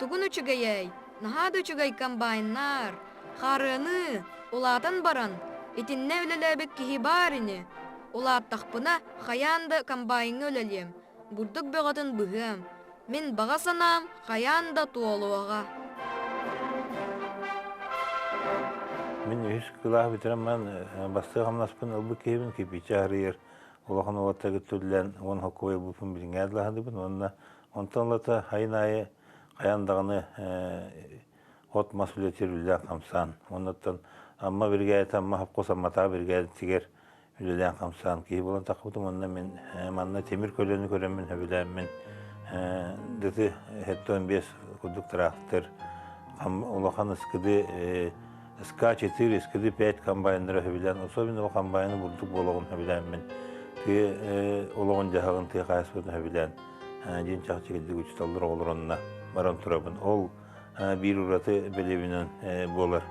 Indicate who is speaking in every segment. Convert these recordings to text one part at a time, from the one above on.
Speaker 1: Тугун үчүгэйэй, наһаа да үчүгэй комбайннар, хаарыаны, улаатан баран, итиннэ үлэлээбит киһи баар ини. Улааттахпына хайаан да комбайҥҥа үлэлиэм, бурдук бөҕөтүн быһыам. Мин баҕа санаам хайаан да туолуоҕа.
Speaker 2: Мин үһүс кылааһы бүтэрэн баран бастакы хамнаспын ылбыт киһибин кирпииччэ арыйар улахан уолаттарга түллэн уон хоккуой ылбыппын билиҥҥэ дылаһадыбын уонна онтон ылата айын аайы хайаан даҕаны от-мас үлэтигэр үлэлээн-хамсаан уоннаттан Амма биригээдэтэ Амма совхоз Амматааҕы биригээдэтигэр үлэлээн-хамсаан киһи буолан таххыбытым уонна мин манна тимир көлөнү көрөммүн сөбүлээммин дыты 75 курдук тыраахтыр улахан СКД СК-4, СКД-5 комбайннары сөбүлээн особенно ол комбайны бурдук буолуоҕун сөбүлээммин тыа олоҕун-дьаһаҕын тыа хаһаайыстыбатын сөбүлээн дьиҥ чахчы кырдьык учууталлар оҕолор онно баран турабын ол биир ураты бэлиэбинэн буолар.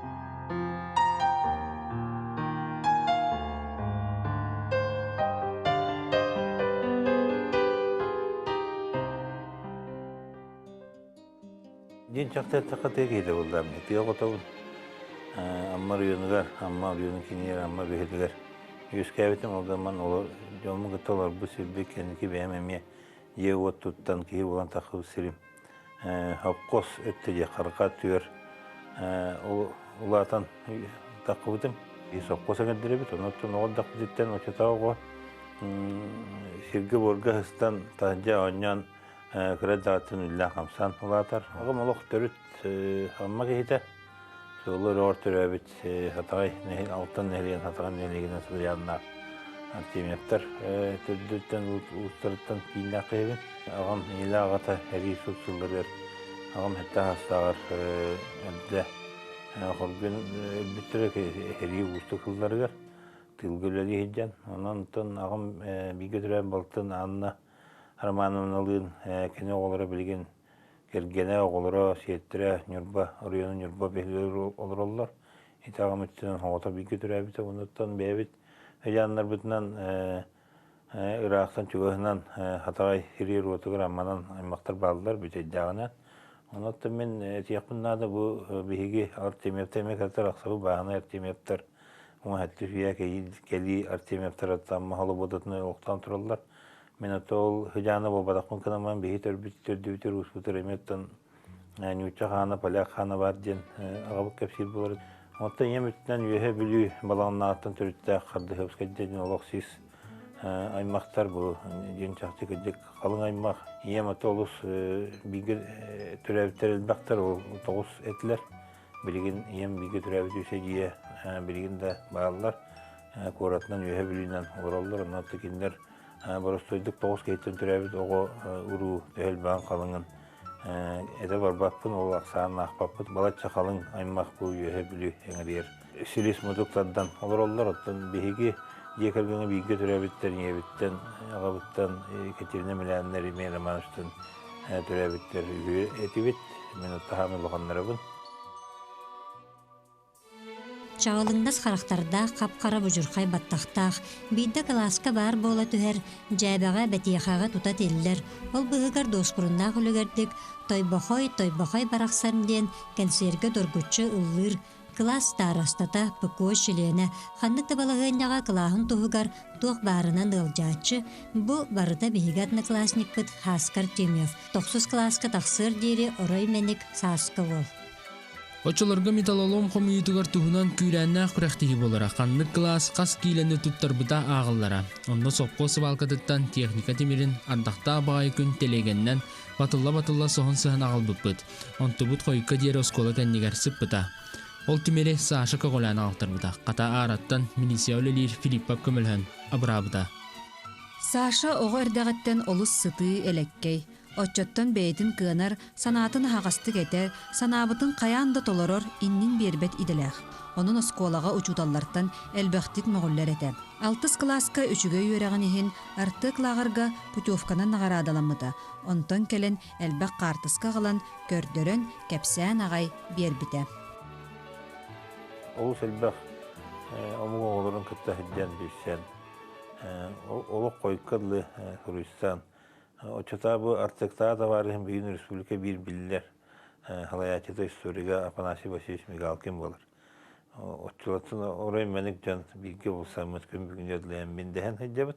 Speaker 2: Дьиҥ чахчы эттэххэ тыа киһитэ буоллаҕым. Тыа оҕотобун. Амма оройуонугар, Амма оройуонун киинигэр, Амма бөһүөлэгэр үөскээбитим. Ол гынан дьоммун кытта олорбут сирбит кэнники бэйэм эмиэ дьиэ-уот туттан киһи буолан таххыбыт сирим. Хопкос өттө дьэ харҕа түөр улаатан таххыбытым. Сопхуос эҥэрдэрибит, онон оҕо эрдэхпититтэн оччотооҕу оҕо сиргэ-буорга сыстан, таһырдьа оонньоон кыра эрдэҕиттэн үлэлээн-хамсаан улаатар. Аҕам олох төрүт Амма киһитэ. Суолу өрөҕөр төрөөбүт Хатаҕай Алтан нэһилиэгин Хатаҕай нэһилиэгинэн сыдьааннаах Артемьевтар төрдүттэн уустарыттан кииннээх киһибин. Аҕам ийэлээх аҕата эрии суут сылларыгар аҕам сэттэ саастааҕар эрдэ хоргун өлбүттэрэ эрии уустук сылларыгар тыылга үлэлии сылдьан. Онон оттон аҕам бииргэ төрөөбүт балтын Анна Романовналыын кини оҕолоро билигин кэргэнэ, оҕолоро, сиэттэрэ Ньурба оройуонун Ньурба бөһүөлэгэр олороллор. Ити аҕам өттүнэн оҕото бииргэ төрөөбүтэ. Онуттан бэйэбит ыйааннарбытынан ыраахтан чугаһынан Хатаҕай сириэр уотугар Амманан аймахтар бааллар бүтэйдээҕинэн. Онуттан мин этиэхпин наада бу биһиги Артемьевтар эмиэ кытары ахсабы бааһынай Артемьевтар уҥа өттү кэлии Артемьевтар Амма холобуодатынан олохтоон тураллар. Мин ото ол сыдьаана буолбатахпын гынан биһи төрбүт төрдүбүтүр ууспутур эмиэ оттон ньуучча хаана, поляк хаана баар диэн аҕабыт кэпсиир буолар. Оттон ийэм өттүнэн Үөһээ Бүлүү Балаҕаннааҕыттан төрүттээх Хардыһыапскай диэн олох сис аймахтар бу диэн чахчы кырдьык халыҥ аймах. Ийэм ото олус бииргэ төрөөбүттэр элбэхтэр, ол тоҕус этилэр. Билигин ийэм бииргэ төрөөбүт үс эдьиийэ билигин да бааллар. Куоратынан Үөһээ Бүлүүнэн олороллор. Онон кинилэр Боростуойдук тоҕус киһиттэн төрөөбүт оҕо уруу төһө элбэҕин халыҥын этэ барбаппын, ол ахсаанын аахпаппыт. Балачча халыҥ аймах бу Үөһээ Бүлүү эҥэригэр силис мутук тардан олороллор. Оттон биһиги дьиэ кэргэҥҥэ бииргэ төрөөбүттэр ийэбиттэн, аҕабыттан Екатерина Милянна, Ремей Романовичтан төрөөбүттэр үһү этибит. Мин оттоһаам улаханнарабын.
Speaker 3: Чаҕылыҥнас харахтардаах, хап-хара будьурхай баттахтаах, биирдэ кылааска баар буола түһэр, дьээбэҕэ, бэтиэхэҕэ тута тиллэр, ол быыһыгар дуоспуруннаах үлүгэрдик «Тойбохой, Тойбохой барахсан» диэн кэнсиэргэ доргуччу ыллыыр, кылаас старостата, ПКО чилиэнэ, ханнык да балаһыанньаҕа кылааһын туһугар туох баарынан ыалдьааччы, бу барыта биһиги одноклассникпыт Хаскар Тимев, тохсус кылааска тахсыар диэри орой мэник Сааска уол.
Speaker 4: Оччолорго металлолом хомуйуутугар туһунан күүрээннээх күрэхтэһии буолара, ханнык кылаас хас киилэни туттарбыта ааҕыллара. Онно сопхуос сыбаалкатыттан техника тимирин ардахтаах баҕайы күн тэлиэгэннэн батылла-батылла соһон сыһан аҕалбыппыт. Онтубут хойукка диэри оскуола кэннигэр сыппыта. Ол тимири Саша көҕүлээн аҕалтарбыта. Хата аараттан милиция үлэлиир Филиппов көмөлөһөн абыраабыта.
Speaker 5: Саша оҕо эрдэҕиттэн олус сытыы, элэккэй, Оччоттон бэйэтин кыанар, санаатын аһаҕастык этэр, санаабытын хайаан да толорор, иннин биэрбэт идэлээх. Онон оскуолаҕа учууталлартан элбэхтик мөҕүллэр этэ. Алтыс кылааска үчүгэй үөрэҕин иһин Артек лааҕырга путевканан наҕараадаламмыта, онтон кэлэн элбэх хаартыска аҕалан, көрдөрөн, кэпсээн аҕай биэрбитэ.
Speaker 2: Олус элбэх омук оҕолорун кытта сылдьан билсэн, олох хойукка дылы суруйсан, Оччотооҕу Артектаа табаарыһым бүгүн республика биир биллэр. Салайааччыта историга Афанасий Васильевич Мигалкин буолар. Оччолортон орой мэник дьон бииргэ булсаммыт күн бүгүн дьодлайан дэһэн сылдьабыт.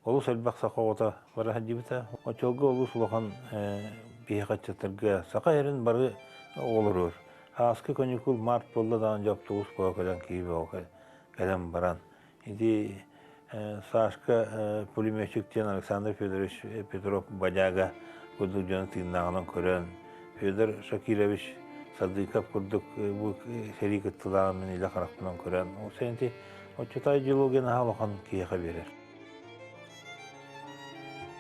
Speaker 2: Олус элбэх саха оҕото бара сылдьыбыта. Оччолго олус улахан биһиэхэ ыччаттарга саха эрин бары оҕолоруор. Ааскы каникул март буолла даҕаны дьэ автобус буола кэлэн киһи бөҕө кэлэн баран. Ити Сашка пулеметчик диэн Александр Федорович Петров бадьаага курдук дьону тыыннааҕынан көрөн, Федор Шакирович Садыков курдук бу сэрии кыттыылааҕын мин илэ харахпынан көрөн, ол сэнти оччотоо идеология наһаа улахан киһиэхэ биэрэр.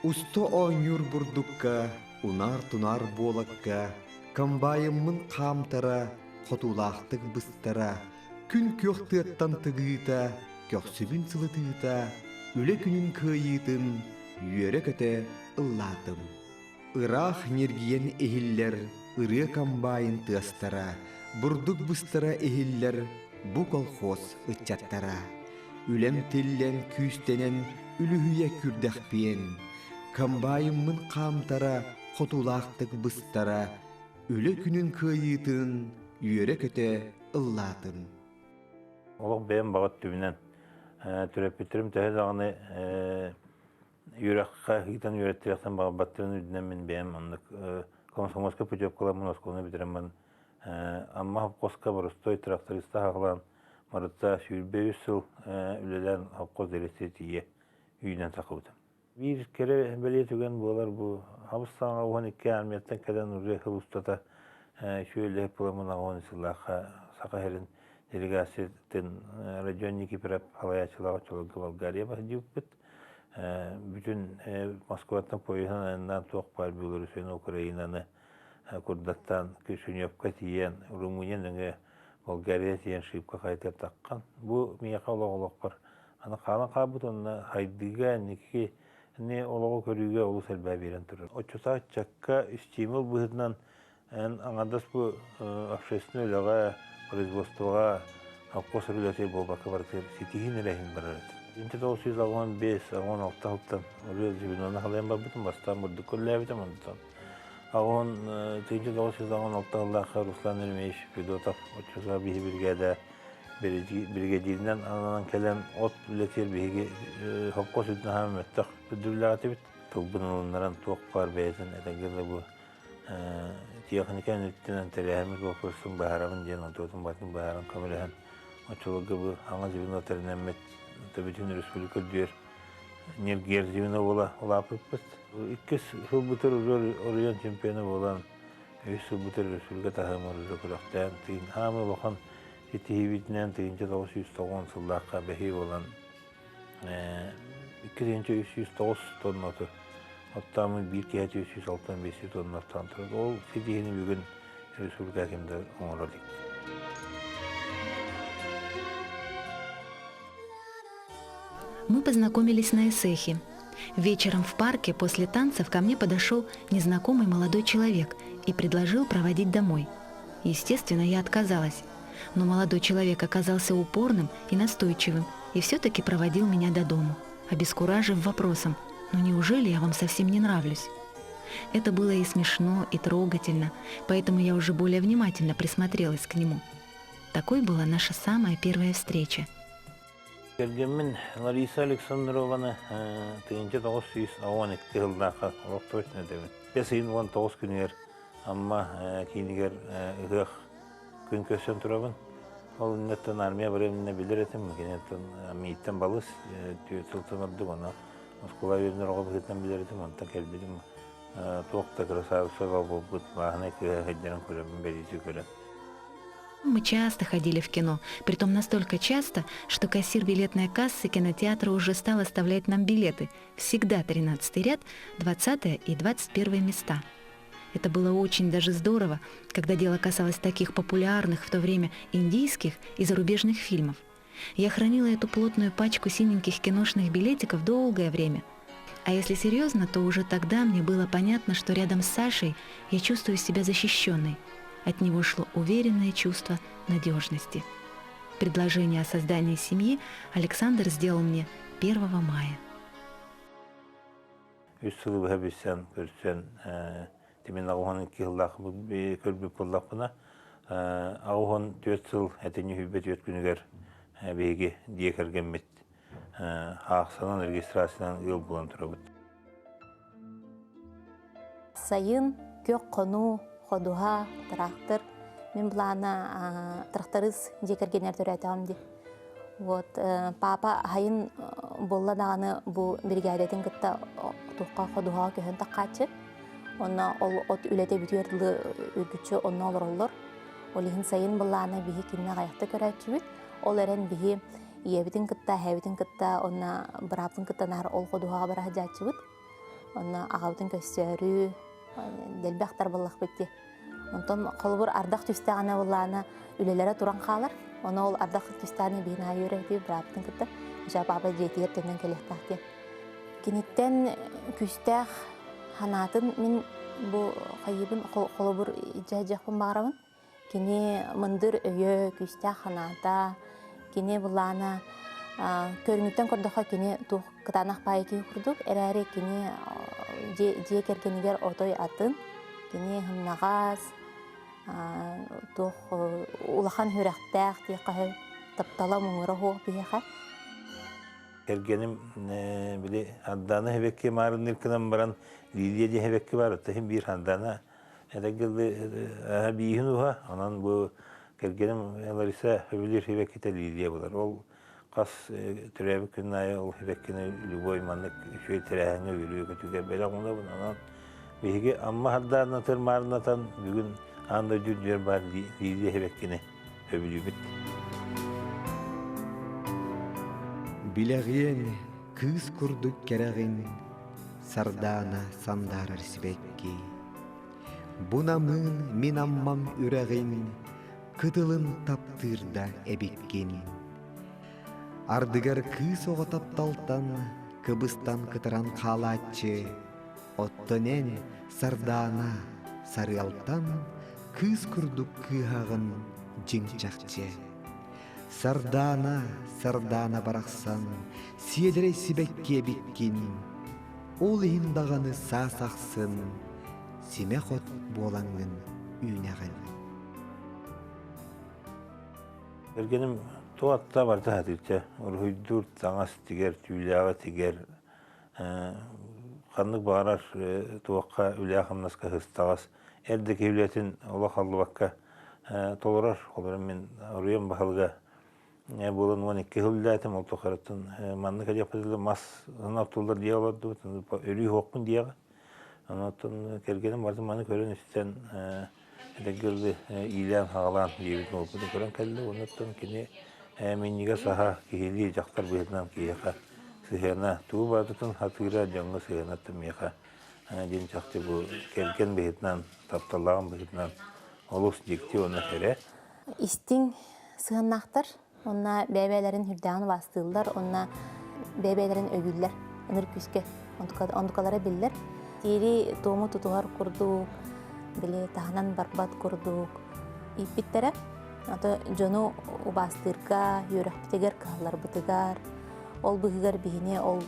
Speaker 6: Уста оонньуур бурдукка, унаар-тунаар буолакка, комбайыммын хаамтара, хотуулаахтык быстара, күн күөх тыаттан тыгыыта, көхсүбүн сылытыыта, үлэ күнүн кыайыытын үөрэ-көтө ыллаатым. Ыраах ньиргийэн иһиллэр ырыа комбайн тыастара, бурдук быстара иһиллэр бу колхоз ыччаттара. Үлэм тиллэн күүстэнэн үлүһүйэ күүрдэхпиэн, комбайыммын хаамтара хотуулаахтык быстара, үлэ күнүн кыайыытын үөрэ-көтө ыллаатым.
Speaker 2: Олох бэйэм баҕа өттүбүнэн төрөппүттэрим төһө даҕаны үөрэххэ ыытан үөрэттирэхтэн баҕарбаттарын үрдүнэн мин бэйэм оннук комсомольскай путевкаламмын оскуоланы бүтэрэммин Амма совхозка боростуой тракториста аҕалан барыта 23 сыл үлэлээн совхоз дириэктэрэ тиийэ үүнэн тахсыбытым. Биир кэрэ бэлиэ түгэн буолар бу хабыс саҥа 12 армияттан кэлэн уже сыл устата үчүгэй буоламмын 80 сыллаахха Саха сирин делегациятын Родион Никифоров салайааччылаах оччолорго Болгария баһдьыппыт. Бүтүн Москваттан поеһынан айаннаан туох баар Белоруссияны, Украинаны курдаттаан Кишиневка тиийэн, Румыния нөҥүө Болгария тиийэн шипка хайытыар таххан. Бу миэхэ олох олохпор Аны хаалан хаалбыт уонна хайдыыга инники олоҕу көрүүгэ олус элбэҕи биэрэн турар. Оччотоох ыччакка стимул быһыытынан эн аҥардас бу общественнай үлэҕэ, производствоҕа холкуос үлэтэ буолбакка барытыгар ситиһиин эрэ иһин барар этэ. 1985-86 сылтан уже звенону халыйан барбытым, бастаан бурдук көрүлээбитим, онтон 1986 сыллаахха Руслан Еремеевич Федотов оччотоох биһи биригээдэ Биригэдьииринэн ананан кэлэн от үлэтигэр биһиги холкуос үрдүнэн аһаан мөттөх үрдүлээх этибит. Тылбын ылыннаран туох баар бэйэтин этэҥҥэ да бу техника өттүнэн тэрээһиммит боппуруостун быһаарабын диэн онтуотун батын быһааран көмөлөһөн оччолорго бу аҥа звено тэринэммит бүтүн республика үрдүгэр ньиргиэр звено буола улааппыппыт. Иккис сылбытыр оройуон чемпиона буолан үс сылбытыр республика таһымар уже күрэхтээн тыын хаамы улахан Ситиһиибитинэн 1990 сыллаахха бэһиэ буолан 2309 тоннаты оттооммут биир киһи 365 тонна оттоон турар. Ол ситиһиини бүгүн республика ким да оҥоро илик.
Speaker 7: Мы познакомились на эсэхе. Вечером в парке после танцев ко мне подошел незнакомый молодой человек и предложил проводить домой. Естественно, я отказалась. Но молодой человек оказался упорным и настойчивым и все-таки проводил меня до дому, обескуражив вопросом «Ну неужели я вам совсем не нравлюсь?» Это было и смешно, и трогательно, поэтому я уже более внимательно присмотрелась к нему. Такой была наша самая первая встреча.
Speaker 2: Кэргэммин Лариса Александрованы 1992 сыллаахха олох точно этэбин. Бэс ыйын 19 күнүгэр Амма киинигэр ыһыах күн көрсөн турабын. Ол иннеттэн армия барыам билэр этим. Киниттэн мииттэн балыс түөрт сылтан ордук онно Москва үөрэнэр оҕо быһыытынан билэр этим. Онтон кэлбитим туох да красавица буолбут бааһынай кыыһа сылдьарын көрөммүн бэлиэтии көрөн.
Speaker 7: Мы часто ходили в кино, притом настолько часто, что кассир билетной кассы кинотеатра уже стал оставлять нам билеты. Всегда 13 ряд, 20 и 21 места. Это было очень даже здорово, когда дело касалось таких популярных в то время индийских и зарубежных фильмов. Я хранила эту плотную пачку синеньких киношных билетиков долгое время. А если серьезно, то уже тогда мне было понятно, что рядом с Сашей я чувствую себя защищенной. От него шло уверенное чувство надежности. Предложение о создании семьи Александр сделал мне 1 мая.
Speaker 2: Үс сылы быһа билсэн, көрсөн, Тимин 82 сыллаах көрбүт буоллахпына, 84 сыл этинньи 24 күнүгэр биһиги дьиэ кэргэммит аахсанан регистрациянан ыал буолан турабыт.
Speaker 8: Сайын күөх хонуу, ходуһа, трактор. Мин былаана тракторист дьиэ кэргэнэр төрөөтөҕүм дии. Вот папа аһайын буолла даҕаны бу биригээдэтин кытта туохха ходуһаҕа көһөн таххааччы. Онно ол от үлэтэ бүтүөр дылы үргүччү онно олороллор. Ол иһин сайын былаана биһи кинини аҕыйахта көрөөччүбүт. Ол эрэн биһи ийэбитин кытта, эһэбитин кытта, онно бырааппын кытта наар ол ходуһаҕа бара сылдьааччыбыт. Онно аҕабытын көссөөрү, дэлби ахтар буоллахпыт дии. Онтон холобур ардах түстэҕинэ буоллаҕына үлэлэрэ туран хаалар. Ону ол ардах түстэҕинэ биһин аайы үөрэтии бырааппытын кытта дьэ папа дьиэтигэр төннөн кэлиэхтээх диэн. Киниттэн күүстээх санаатын мин бу хайыыбын холобур дьэ-дьэхпин баҕарабын. Кини мындыр өйө, күүстээх санаата, кини былаана көрүҥүттэн көрдөххө кини туох кытаанах баайы киһи курдук, эрээри кини дьиэ кэргэнигэр отой атын, кини сымнаҕас, туох улахан сүрэхтээх диэххэ сөп, таптала муҥура суох биһиэхэ.
Speaker 2: Кэргэним били Ардана Хэбэкки маарынныыр гынан баран Лилия диэн Хэбэкки баар, оттон иһин биир Ардана Эдэгилли бииһин уһа, онон бу кэргэним Лариса сөбүлүүр сибэккитэ Лилия буолар. Ол хас төрөөбүт күн аайы ол сибэккини любой маннык үчүгэй тэрээһиҥҥэ үөрүү-көтүүгэ бэлэх уунабын. Онон биһиги Амма Хардаанатыр маарынатан бүгүн аан дойду үрдүгэр баар Лилия сибэккини сөбүлүүбүт.
Speaker 6: Билэҕиэҥ, кыыс курдук кэрэҕин, Сардаана сандаарар сибэкки. Бу намыын мин Аммам үрэҕин кытылын таптыыр да эбиккин. Ардыгар кыыс оҕо тапталтан кыбыстан кытаран хаалааччы, оттон эн, Сардаана, сарыалтан кыыс курдук кыыһаҕын дьиҥ чахчы. Сардаана, Сардаана барахсан, сиэдэрэй сибэкки эбиккин, ол иһин даҕаны саас ахсын симэх от буолаҥҥын үүнэҕин.
Speaker 2: Кэргэним туох атта барыта сатыырча, уруһуйдуур, таҥас тигэр, түүлээҕи тигэр, ханнык баҕарар туохха үлэҕэ-хамнаска сыстаҕас, эр да киһи үлэтин олох аллыбакка толорор. Олорон мин оруйан баһылыга буолан 12 сыл үлэлээтим, ол тухарыттан маннык диэхпит мас оттуллар дии олордубут, өрүү суохпун диэҕэ. Онон кэргэним барытын маны көрөн истэн эдэргилли иилээн-хаҕалаан диэбит буолбутун көрөн кэллэ. Онуттан кини минньигэс аһа киһилии дьахтар быһыытынан киһиэхэ сыһыана тугу барытын хатыыра дьоҥҥо сыһыана миэхэ диэн чахчы бу кэргэн быһыытынан тапталлааҕын быһыытынан олус дьикти уонна кэрэ.
Speaker 8: Истиҥ сыһыаннаахтар уонна бэйэ-бэйэлэрин үрдээҕин убаастыыллар уонна бэйэ-бэйэлэрин өйүүллэр ыныр күүскэ онтукалара биллэр. Тиири туому тутуһар курдук, били таһынан барбат курдук ииппиттэрэ. Ото дьону убаастыырга, үөрэхпитигэр, кыһалларбытыгар, ол быһыгар биһини ол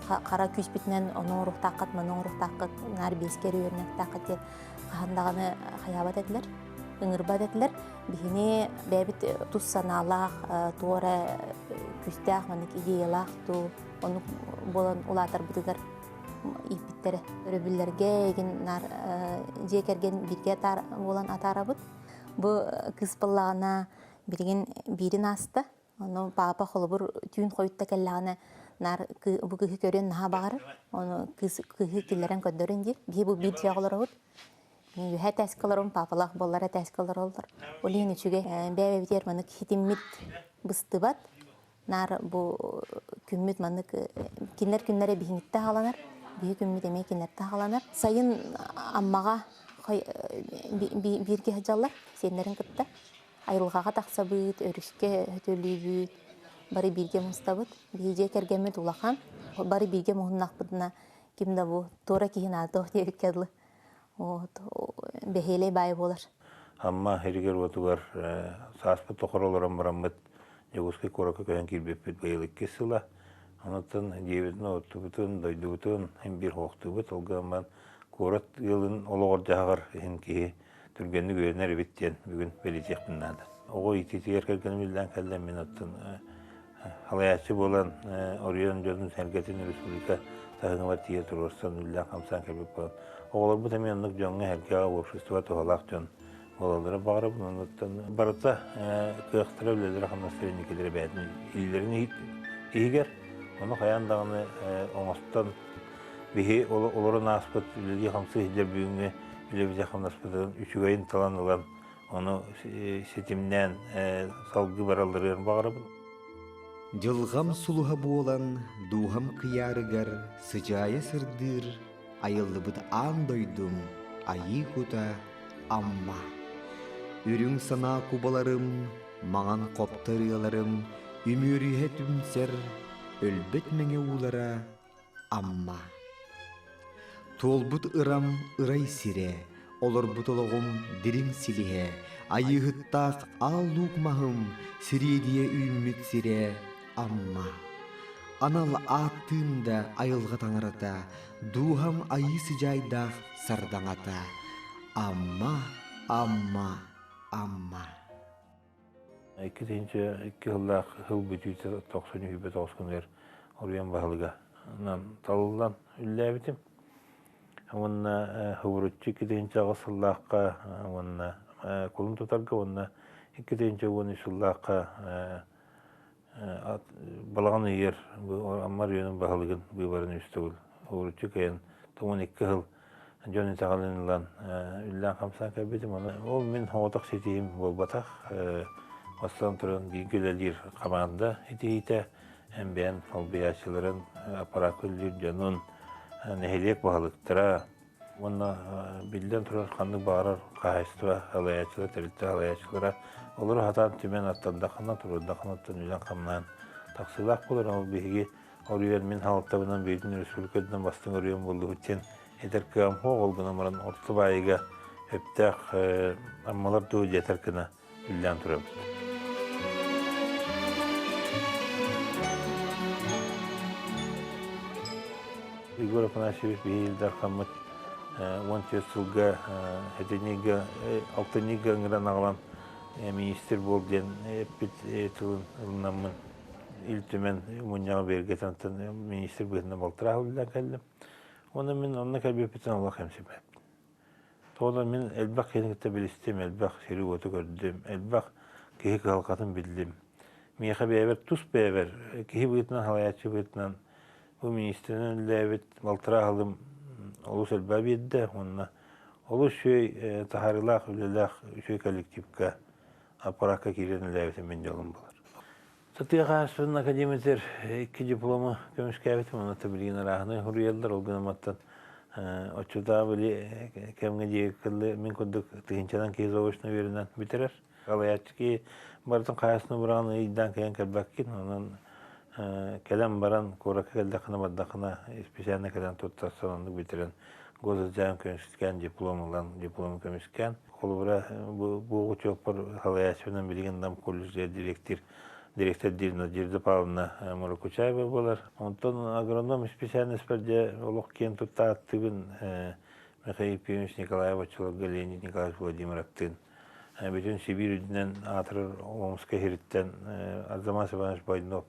Speaker 8: хара күүспүтүнэн ону оҥоруохтааххыт, маны оҥоруохтааххыт, наар биэскэ эрэ үөрэнэхтааххыт диэн хаһан даҕаны хайаабат этилэр, ыҥырбат этилэр. Биһини бэйэбит тус санаалаах, туора күүстээх маннык идеялаах туу оннук буолан улаатарбытыгар ииппиттэрэ. Өрөбүллэргэ игин наар дьиэ кэргэн бииргэ буолан атаарабыт. Бу кыыс буоллаҕына билигин биирин ааста. Ону папа холобур түүн хойутта кэллэҕинэ наар бу кыыһы көрүөн наһаа баҕарар. Ону кыыс кыыһы киллэрэн көрдөрүн диир. Биһи бу биир дьиэҕэ олоробут. Мин үөһэ этээскэ олоробун, папалаах буоллар этээскэ олороллор. Ол иһин үчүгэй. Бэйэбитигэр маннык хитиммит быстыбат. Наар бу күммүт маннык кинилэр күннэрэ биһиниттэ хааланар, биһи күммүт эмиэ кинилэртэ хааланар. Сайын Аммаҕа бииргэ сылдьаллар сиэннэрин кытта. Айылҕаҕа тахсабыт, өрүскэ өтөлүүбүт, бары бииргэ мустабыт. Биһи дьиэ кэргэммит улахан. Бары бииргэ муһуннахпытына ким да бу туора киһи наада диэбиккэ дылы. Вот, бэһиэлэй баай буолар.
Speaker 2: Амма сиригэр-уотугар сааспыт тохор олорон бараммыт Дьокуускай куоракка көһөн киирбиппит быйыл иккис сыла. Онуттан дьиэбитин, оттубутун, дойдубутун син биир хоохтуубут. Ол гынан баран. Куорат ыалын олоҕор-дьаһаҕар иһин киһи түргэнник үөрэнэр эбит диэн бүгүн бэлиэтиэхпин наада. Оҕо иитиитигэр кэргэним иллээн кэллэ, мин оттон халайааччы буолан оройуон дьонун-сэргэтин республика таһымыгар тиийэ туруорсан үлэлээн-хамсаан кэлбит буолан оҕолорбут эмиэ оннук дьоҥҥо-сэргэҕэ общество туһалаах дьон буолаллара баҕарабын. Оннуттан барыта кыахтара, үлэлэрэ-хамнастара инникилэрэ бэйэтин илиилэрин иһигэр. Ону хайаан даҕаны оҥостон биһи олорон ааспыт үлэлии-хамсыы сылдьар бүгүҥҥү үлэбитин-хамнаспытын үчүгэйин талан ылан ону ситимнээн салгыы баралларыгар баҕарабын.
Speaker 6: Дьылҕам сулуһа буолан, дууһам кыйаарыгар сыдьаайа сырдыыр, айыллыбыт аан дойдум айыы кута Амма. Үрүҥ санаа кубаларым, маҥан хопто ырыаларым үмүөрүһэ түмсэр, өлбөт мэҥэ уулара Амма. Туолбут ырам ырай сирэ, олорбут олоҕум дириҥ силиһэ, айыыһыттаах аал луук маһым сириэдийэ үүммүт сирэ Амма. Анал ааттыын да айылҕа таҥарата, дууһам айыы сыдьаайдаах сардаҥата. Амма, Амма, Амма.
Speaker 2: 2002 сыллаах сыл бүтүүтэ 93 күнүгэр Оруйан баһылыганан талыллан үлэлээбитим. Уонна Хобуруччу 2008 сыллаахха уонна кулун тутарга уонна 2013 сыллаахха балаҕан ыйыгар Амма оройуонун баһылыгын быыбарын үс төгүл ууруччу кыайан 12 сыл дьон итэҕэлин ылан үлэлээн-хамсаан кэлбитим. Ол мин соҕотох ситиһиим буолбатах. Бастатан туран бииргэ үлэлиир хамаанда итиһиитэ, МБН солбуйааччыларын, аппараакка үлэлиир дьонун, нэһилиэк баһылыктара, Уонна биллэн турар ханнык баҕарар хаһаайыстыба салайааччылара, тэрилтэ салайааччылара олору сатаан түмэн аттардаххына, туруордаххына оттон үлэн-хамнаан тахсыылаах буолар. Ол биһиги оройуон мин салалтабынан бэйэтин республика үрдүнэн бастыҥ оройуон буоллубут диэн этэр кыаҕым суох. Ол гынан баран орто баайыга сөптөөх аммалар дуу диэтэр гына үллээн турабыт. Егор Афанасьевич биһиги Ил Дархаммыт 14 сылга этинньигэ алтынньыга ыҥыран аҕалан министр буол диэн эппит тылын ылынаммын Ил Түмэн мунньаҕы бигэргэтэн министр быһыытынан балтараа үлэлээн кэллим. Уонна мин онно кэлбиппиттэн олох кэмсиммэппин. Тоҕо мин элбэх киһини кытта билистим, элбэх сири-уоту көрдүм, элбэх киһи кыһалҕатын биллим. Миэхэ бэйэбэр тус бэйэбэр киһи быһыытынан, салайааччы быһыытынан бу министринэн үлэлээбит балтараа сылым олус элбэҕи биэрдэ уонна олус үчүгэй таһаарыылаах үлэлээх үчүгэй коллективка аппараакка киирэн үлэлээбитим мин дьолум буолар. Тыа хаһаайыстыбатын академиятыгар икки диплому көмүскээбитим, онно билигин арааһынай суруйаллар, ол гынан мантан оччотооҕу били кэмҥэ диэки мин курдук тыһыынчанан киһи заочно үөрэнэн бүтэрэр. Салайааччы киһи барытын хаһаайыстыбаны быраҕан ыйдаан кэлэн кэлбэккин, онон кэлэн баран куоракка кэллэххинэ бардаххына специально кэлэн туттарсан оннук бүтэрэн госэкзамен көмүскээн диплом ылан диплому көмүскээн Холобура, бу учуоппар салайааччыбынан билигин Нам колледжа директор директор диир Надежда Павловна Муракучаева буолар. Онтон агроном специальностьпар дьэ олох киэн тутта ааттыыбын Михаил Ефимович Николаев оччолорго Леонид Николаевич Владимировтыын бүтүн Сибиир үрдүнэн аатырар Омскай сириттэн Арзамас Иванович Бойнов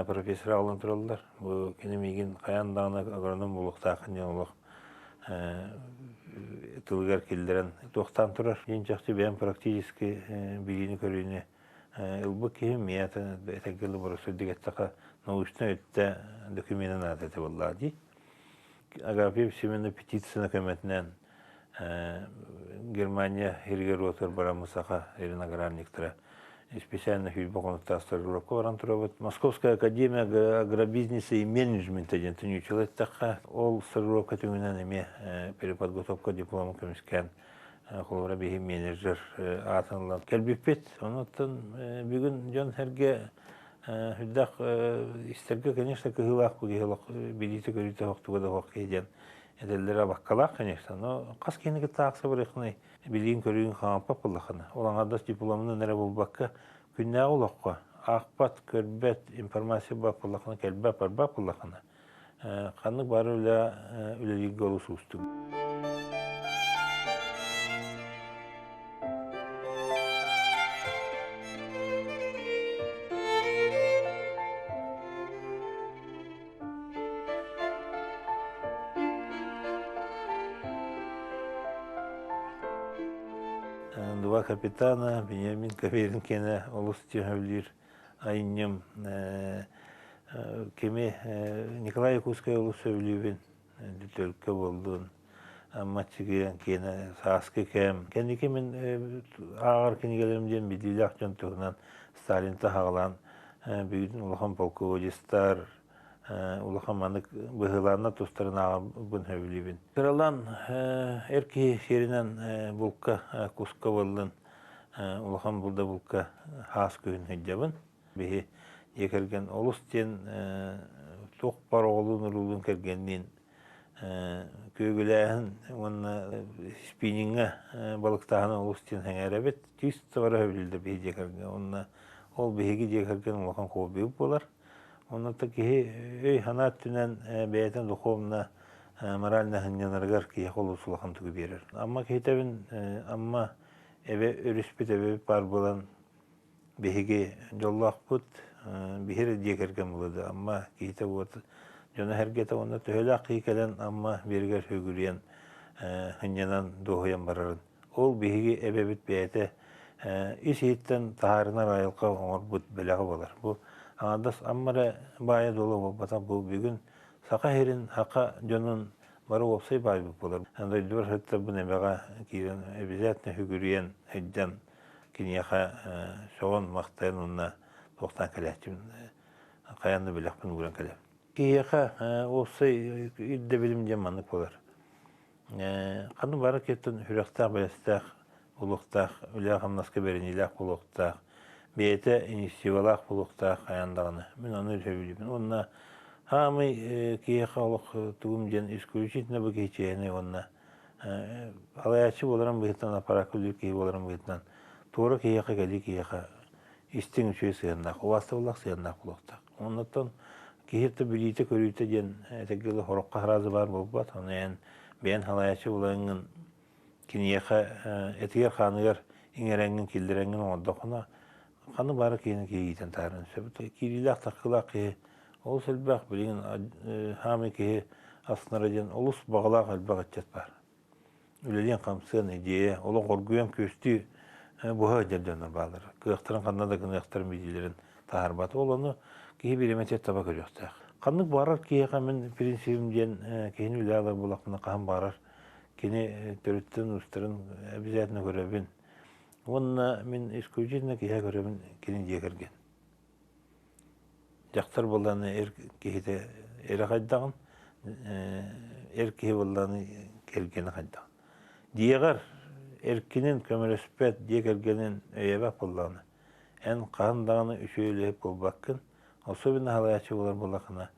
Speaker 2: профессор аҕалан тураллар. Бу кини миигин хайаан даҕаны агроном буолуохтааххын диэн олох тылыгар киллэрэн туохтаан турар. Дьиҥ чахчы бэйэм практически билиини-көрүүнү ылбыт киһим миэхэ этэргэ дылы боростуойдук эттэххэ научнай өттө докумена наада этэ буоллаҕа дии. Агафья Семеновна Птицына көмөтүнэн Германия сиригэр-уотугар бараммыт саха ирин аграрниктара специально сүүрбэ хонуктаах стажировка баран турабыт. Московская академия агробизнеса и менеджмента диэн түнүүчүл эттэххэ, ол стажировка түмүнэн эмиэ переподготовка дипломун көмүскээн холобура биһи менеджер аатын ылан кэлбиппит. Онуттан бүгүн дьон-сэргэ үрдэх истэргэ, конечно, кыһыылаах бу киһи олох билиитэ-көрүүтэ суох да суох киһи диэн этэллэрэ абаккалаах, конечно, но хас киһини кытта аахса барыаххыный билиин-көрүүн хаҥаппат буоллаххына, ол аҥардас дипломунан эрэ буолбакка, күннээҕи олоххо аахпат, көрбөт, информация баар буоллаххына, кэлбэт, барбат буоллаххына, Ханнык бары үлэ үлэлииргэ олус уустук. Два капитана, Бенjamin Каверин киэнэ олус түһэвлиир айымньым кими Николай Якутскай олус сөбүлүүбүн төлкө буоллун Аммаччыгыйан киэнэ сааскы кэм кэнники мин ааҕар кинигэлэрим диэн биллиилээх дьон туһунан Сталинтан саҕалаан бүгүн улахан полководецтар улахан маннык быһыылааннар тустарын ааҕарбын сөбүлүүбүн. Кыралаан эр киһи сиэринэн булка, куска буоллун улахан булда булка хаас күһүн сылдьабын. Биһи дьиэ кэргэн олус диэн туох бар оҕолуун-уруулуун кэргэнниин күөгүлээһин уонна спиннингэ балыктааһыны олус диэн сэҥээрэбит. Түүс табара сөбүлүүллэр биһи дьиэ кэргэн. Уонна ол биһиги дьиэ кэргэн улахан хоббибыт буолар. Онно киһи өй-санаа өттүнэн бэйэтин духовно морально сынньанарыгар киһиэхэ олус улахан тугу биэрэр. Амма киһитэбин Амма эбэ өрүспүт эбэбит баар буолан биһиги дьоллоохпут биһир дьиэ кэргэн булады Амма киһитэ вот дьоно-сэргэтэ уонна төһөлөөх киһи кэлэн Амма биэригэр сүгүрүйэн сынньанан дуоһуйан барарын Ол биһиги эбэбит бэйэтэ ис-иһиттэн таһаарынар айылҕа оҥорбут бэлэҕэ буолар. Бу аҥардас Амма эрэ баайа-дуола буолбатах, бу бүгүн Саха сирин, саха дьонун бары уопсай баайбыт буолар. Дойдубар сыттарбын эбэҕэ киирэн обязательно сүгүрүйэн сылдьан киниэхэ сөҕөн-махтайан уонна туохтаан кэлээччибин хайаан да бэлэхпин ууран кэлэбин. Киһиэхэ уопсай ирдэбилим диэн маннык буолар. Ханнык бары киһиттэн сүрэхтээх-бэлэстээх буолуохтаах, үлэҕэ-хамнаска бэриниилээх буолуохтаах, бэйэтэ инициативалаах буолуохтаах хайаан даҕаны. Мин ону сөбүлүүбүн. Уонна хаамый киһиэхэ олох тугум диэн исключительно бу киһи чиэһинэй уонна салайааччы буоларын быһыытынан, аппараакка үлэлиир киһи буоларын быһыытынан туора киһиэхэ, кэлии киһиэхэ истиҥ үчүгэй сыһыаннаах, убаастабыллаах сыһыаннаах буолуохтаах. Оннуттан киһи билиитэ-көрүүтэ диэн этэргэ дылы сороххо сразу баар буолбат. Ону эн бэйэн салайааччы буолаҥҥын киниэхэ этигэр-хааныгар иҥэрэҥҥин, киллэрэҥҥин оҥордоххуна ханнык баара киһини киһи иитэн таһааран сөп. Киириилээх-тахсыылаах киһи олус элбэх, билигин хаамый киһи астынара диэн олус баҕалаах элбэх ыччат баар. үлэлиэн-хамсыан идиэйэ, олох оргуйан күөстүү буһа сылдьар дьоннор бааллар. Кыахтарын ханна да гыныахтарын билиилэрин таһаарбат. Ол ону киһи бириэмэтигэр таба көрүөхтээх. Ханнык баҕарар киһиэхэ мин принцибим диэн киһини үлэ алар буоллахпына хаһан баҕарар кини төрүттэн уустарын обязательно көрөбүн. Уонна мин исключительно киһи көрөбүн кини дьиэ кэргэн. Дьахтар буоллаҕына эр киһитэ эрэ хайдаҕын, эр киһи буоллаҕына кэргэнэ хайдаҕын. Дьиэҕэр эркинин көмөлөспөт, дьиэ кэргэнин өйөөбөт буоллаҕына, эн хаһан даҕаны үчүгэй үлэһит буолбаккын, особенно салайааччы буолар буоллаххына,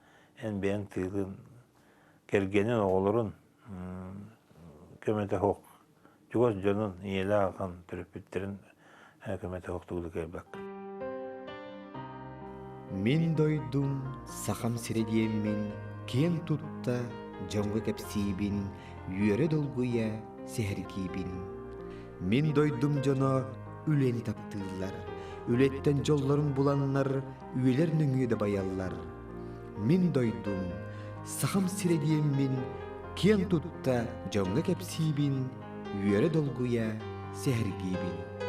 Speaker 2: эн бэйэҥ тыылын, кэргэнин, оҕолорун көмөтө суох чугас дьонун, ийэлээх аҕам төрөппүттэрин көмөтө суох тугу да кыайбаккын.
Speaker 6: Мин дойдум Сахам сирэ диэммин киэн тутта дьоҥҥо кэпсиибин, үөрэ долгуйа сэһэргиибин. Мин дойдум дьоно үлэни таптыыллар, үлэттэн дьоллорун буланнар үйэлэр нөҥүө да байаллар. Мин дойдум Сахам сирэ диэммин киэн тутта дьоҥҥо кэпсиибин, үөрэ долгуйа сэһэргиибин.